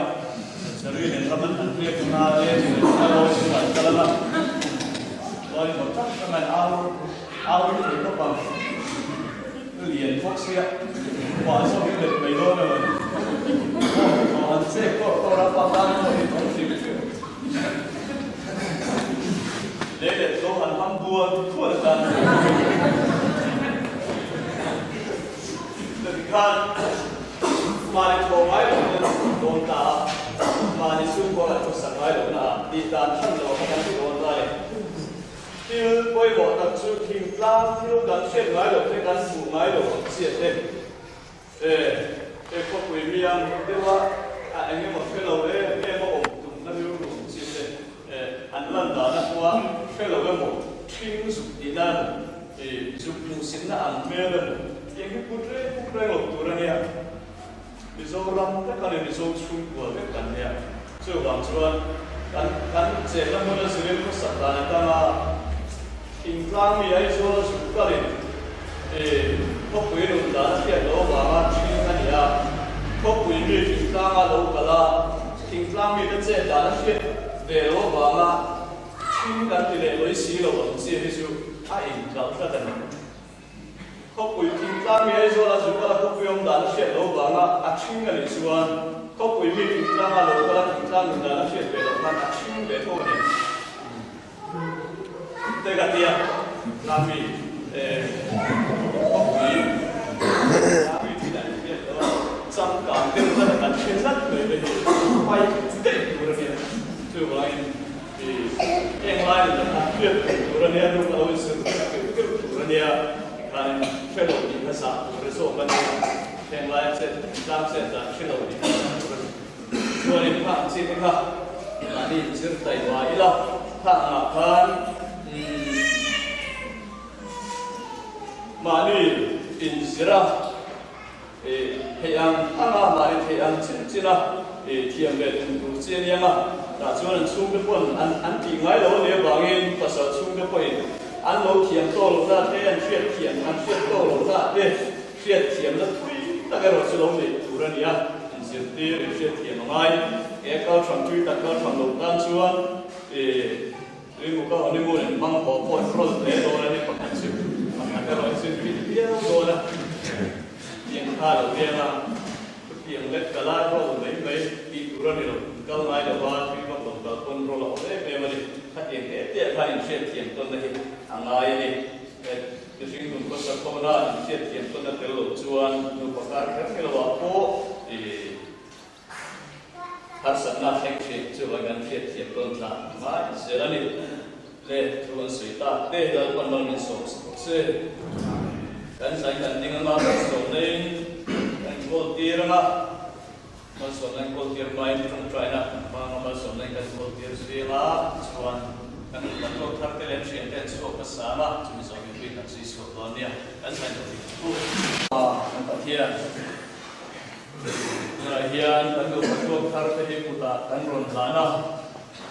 J: Sari nen ram an han hliak na le ni leh na lawi chungah an kal ang a, chuan in maw tak tak an au au ring thei khawp ang, lian bawk sia, pah zawk in let mai dawn a ni, aw an chek tawk tawk a, pa tan pawh in awm hrim hrim. Lei leh tlo han hmang bual thual atan Chuti khan mahni thaw ngai lo na kan dawn ta a, mahni chhungkaw an khawsak ngai lo na ah tih dan hran lo kha kan ti dawn ta a ni. Thil pawimawh tak chu thingtlang thil kan hriat ngai loh te kan hmuh ngai loh ang chiah te. E, he khawpui miang deuha a eng emaw hre lo em em a awm tumna rilru ang chi te, e, an lan dana hua hre lo emaw, ṭhing zuk tihna emaw, e, zuk hmuhsitna ang hmel emaw, tiang hi put reng puk reng lo tur a nia. Mizoram vek a ni, Mizo chhungkua vek kan nia. Chuvang chuan kan kan chenna hmuna zirin khawsak dan atanga thingtlang mi Aizawl a zuk kalin i khawpui nun dan a hriat loh avanga ṭhing a ni a, khawpui mi thingtlanga lo kal a, thingtlang mite chet dan a hriat ve loh avanga ṭhing kan ti leh lawih si lo ang chi hi chu a inkalh tlat a ni. Khawpui thingtlang mi Aizawl a zuk kala khawpui awm dan a hriat loh vanga a ṭhing a nih chuan khawpui mi thingtlanga lo kala thingtlang nun dan a hriat ve loh khan a ṭhing ve tho a ni. Te ka tia thingtlang mi khawpui thingtlang mi thil an hriat loh a changkang deuh zat an hre zat mai te hi pai daih tur a nia. Chuvangin Heng lai ni tak khan hriat theih tur a nia, nu ka lo insir deuh deuh tur a nia, tikhanin hre lo tih kha zah tur a zawk a nia, heng laia chet tlang chet dan hre lo tih kha zah tur a ni. Chuanin kha ang chi te kha mahni inzir taima ila, kha angah khan mahni inzir a, Theih ang anga mahni theih ang chin chin a thiam ve tum tur chi a ni ang a, tah chuan an chhungte pawn an an tih ngai lo a nih avangin pasal chhungte pawhin an lo thiam tawk loh na te, an hriat thiam an hriat tawk loh na te hriat thiamna thui tak erawh chu lo neih tur a ni a, inzirtir inhriat thiam a ngai. He kal hrang tui tak kal hrang loh tan chuan Tuimuka honeymoon in hmang haw pawh in rawn hle dawn a ni pakhat chu pakhat erawh in zin fit viau dawn a, tiang kha lo riang a, chutiang lek ka lai rawl mai mai tih tur a ni lo, in kal ngai lo va tui vak lo kal pawn rawl a awm em em a ni, khatiang te te ah khan in hriatthiam tawnna hi a ngai a ni, mihring nun khawsa khawna in hriatthiam tawnna tel lo chuan nupa kar kher kher lo ah pawh ih. Harsatna thleng thin chu vai kan hriat thiam tawn tla ngai zel a ni. Le thu an sawi tak te Lalpan mal min sawm sak se. Kan zai kan ding anga kan sawm naiin kan kawl tir anga, malsawmna in kawl tir hmain tawngtaina kan hmang anga malsawmna in kan kawl tir zui anga chuan kan kan tawk thar te leh an hrian te an chhuak hmasa anga chumi zawng mipui kan zui chhuak dawn nia kan zai lo ding thu. Kan Pathian. Tunah hian kan nupa chhuak thar te hi kutah kan rawn hlan a,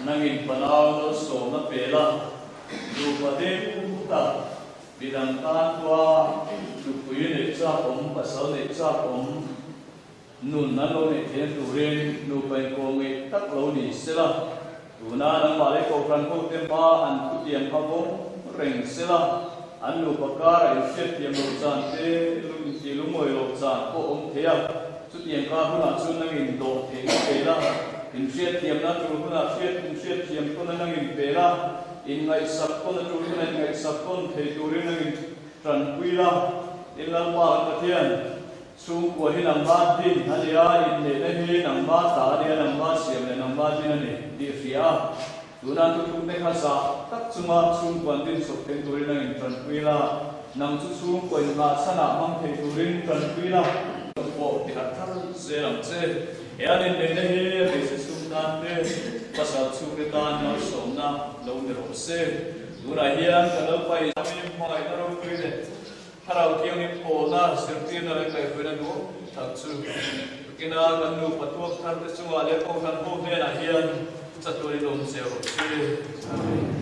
J: nangin panau malsawmna pel a, nupa ding tak, midang tan khua nupui neih chak awm, pasal neih chak awm, nun an lo neih theihna turin nupa inkawm ngeih tak lo ni sela, tuna nangmah leh Kohhran hote hma an thutiam kha vawng reng sela, an nupa kara inhriatthiam loh chan te, inti lungawi loh chan pawh awm thei a, chutiang kar hunah chuan nangin dawh theihna pe la, inhriatthiamna tul hunah hriat inhriatthiam tawn a nangin pe la, inngaihsak tawn a tul hunah inngaihsak tawn thei turin nangin tanpui la, in Lalpa kan Pathian. Chhungkua hi nangma din a ni a, inneihna hi nangma ta a ni a, nangma siam leh nangma din a ni tih hria a. Tuna thuthlukte kha zah tak chunga chhungkua an din chawp thei turin a intanpui la, nang chu chhungkua inngah chhanah hmang thei turin tanpui la. Pawh ti harh thar zel ang che. He an inneihna hi a hmeichhe chhung tan te, pasal chhungte tan malsawmna lo ni rawh se. Tunah hian kan Lalpa Isua hmangaihna ropui leh Thlarau Thianghlim pawlna zirtirna leh kaihhruaina nuam tak chu tukina kan nupa tuak thar te chungah leh Kohhran ho hnenah hian chatuan in awm zel rawh se. Amen.